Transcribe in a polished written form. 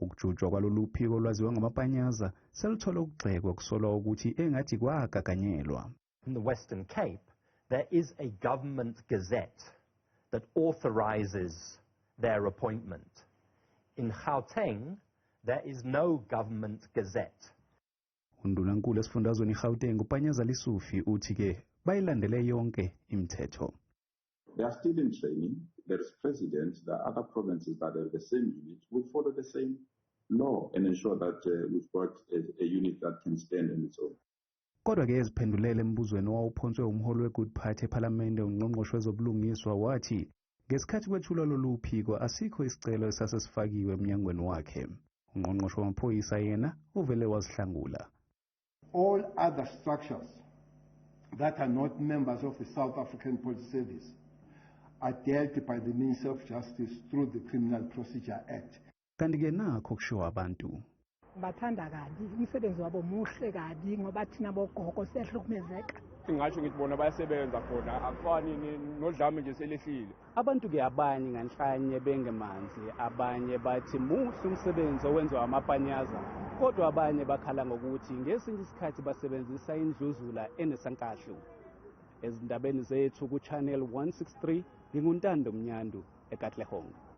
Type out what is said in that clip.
Ukujutshwa kwalolu phiko lwaziwa ngamapanyaza seluthole ukugxekwa kusolwa ukuthi engathi kwagaganyelwa. In the Western Cape, there is a government gazette that authorizes their appointment. In Gauteng, there is no government gazette. Undunankulu esifundazweni iGauteng uPanyaza Lesufi uthi-ke bayilandele yonke imithetho. They are still in training. There is precedent. There are other provinces that have the same unit. Will follow the same law and ensure that we've got a unit that can stand on its own. Kodwa-ke eziphendulele embuzweni owawuphonswe umholi we-Good Party ephalamende, ungqongqoshe wezobulungiswa wathi ngesikhathi kwethulwa lolu phiko asikho isicelo esasesifakiwe emnyangweni wakhe. Ungqongqoshe wamaphoyisa yena uvele wazihlangula. All other structures that are not members of the South African Police Service are dealt by the Ministry of Justice through the Criminal Procedure Act. Kanti-ke nakho kushiwo abantu. Bathanda kabi umsebenzi wabo, muhle kabi, ngoba thina bogogo siyahlukumezeka. Ngingasho ngithi bona bayasebenza khona, akufani nodlame nje selehlile. Abantu-ke abanye nganhlanye bengemanzi, abanye bathi muhle umsebenzi owenziwa amapanyaza, kodwa abanye bakhala ngokuthi ngesinye isikhathi basebenzisa indluzula enesankahlu. Ezindabeni zethu ku-Channel 163, nginguNtando Mnyandu eKatlehong.